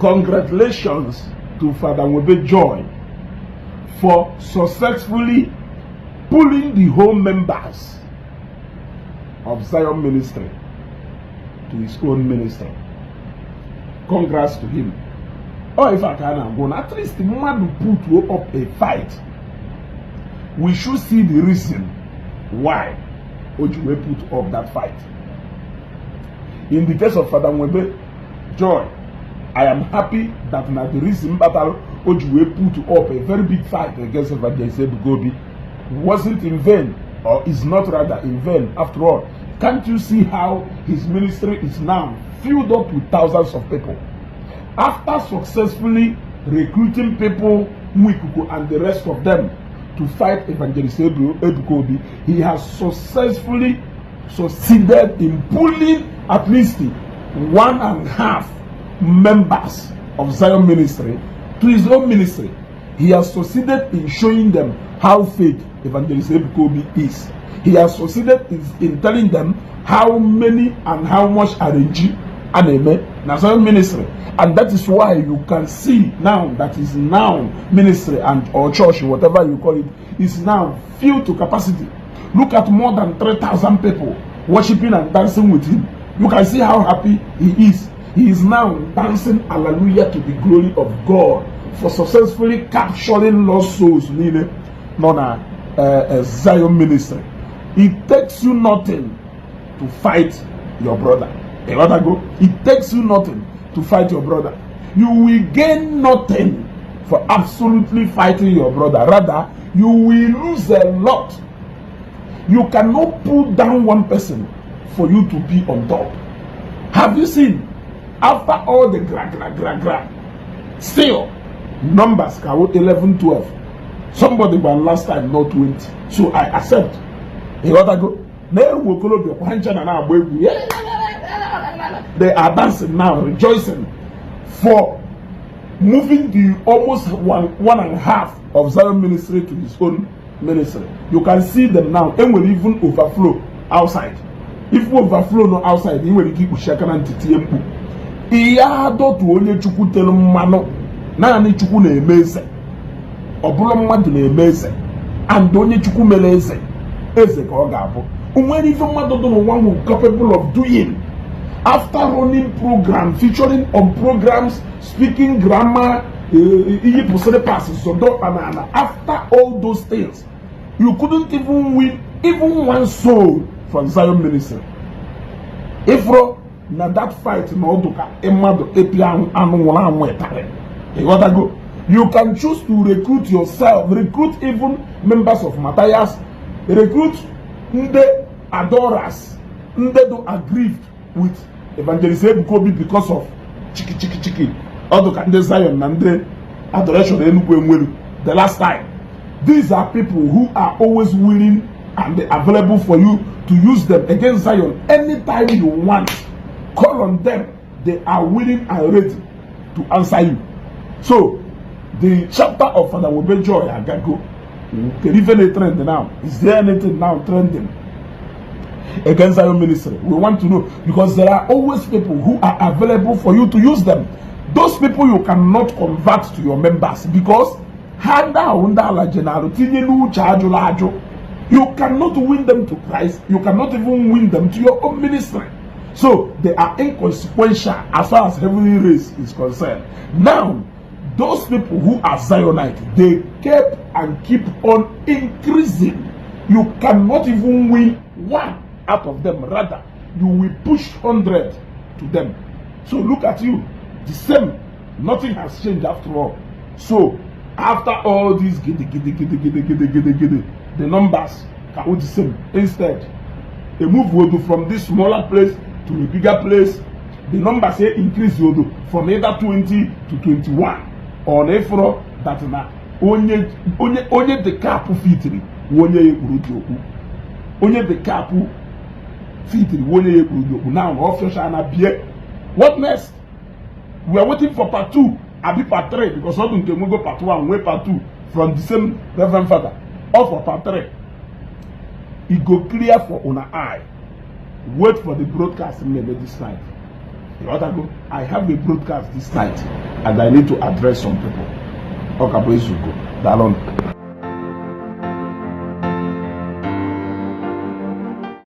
Congratulations to Father Nwebe Joy for successfully pulling the whole members of Zion ministry to his own ministry. Congrats to him. Or if I can go, at least the man who put up a fight, we should see the reason why Ojuwe put up that fight. In the case of Father Nwebe Joy, I am happy that now the reason battle Ojuwe put up a very big fight against Evangelist Ebuka Obi wasn't in vain, or is not rather in vain. After all, can't you see how his ministry is now filled up with thousands of people? After successfully recruiting people, Nwikuku and the rest of them, to fight Evangelist Ebuka Obi, he has successfully succeeded in pulling at least 1.5 members of Zion ministry to his own ministry. He has succeeded in showing them how fake Evangelist Ebuka Obi is. He has succeeded in telling them how many and how much RNG and na Zion ministry. And that is why you can see now that is now ministry and or church, whatever you call it, is now filled to capacity. Look at more than 3,000 people worshiping and dancing with him. You can see how happy he is. He is now dancing hallelujah to the glory of God for successfully capturing lost souls in Zion ministry. It takes you nothing to fight your brother. It takes you nothing to fight your brother. You will gain nothing for absolutely fighting your brother. Rather, you will lose a lot. You cannot pull down one person for you to be on top. Have you seen? After all the gra, still numbers can 11, 12. Somebody by last time not 20. So I accept. You gotta go. They are dancing now, rejoicing for moving the almost one and a half of Zion ministry to his own ministry. You can see them now, and will even overflow outside. If we overflow no outside, he will keep shaking and titiempu. Iya do to onye chukwu telu mmano na ani chukwu na emeze. Obula mmadu na emeze. And onye chukwu mele eze. Eze ka ọ ga-abụ. Unwere ife mmadu do no one who capable of doing. After running programs, featuring on programs, speaking grammar, after all those things, you couldn't even win even one soul from Zion ministry. If na that fight you can choose to recruit yourself, recruit even members of Matthias, recruit the adorers, the aggrieved with Evangelist Ebuka Obi because of chiki. All the Zion and the adoration the last time. These are people who are always willing and available for you to use them against Zion anytime you want. Call on them. They are willing and ready to answer you. So, the chapter of Father Nwebe Joy Agago, even a trend now. Is there anything now trending against Zion ministry? We want to know, because there are always people who are available for you to use them. Those people you cannot convert to your members because you cannot win them to Christ. You cannot even win them to your own ministry. So they are inconsequential as far as heavenly race is concerned. Now, those people who are Zionites, they kept and keep on increasing. You cannot even win one out of them. Rather, you will push 100 to them. So look at you. The same. Nothing has changed after all. So, after all these the numbers are all the same. Instead, a move will do from this smaller place to a bigger place. The numbers here increase from either 20 to 21. On April, that na onye the cap fitri onye ekuru onye the cap fitri onye ekuru now official na bie. What next? We are waiting for part 2. I'll be part 3 because not until we go part 1, we part 2 from the same Reverend Father. Or for part 3. It go clear for una eye. Wait for the broadcast maybe this night. You know what I go? I have a broadcast this night. and I need to address some people. Okay, please you go. Dalon.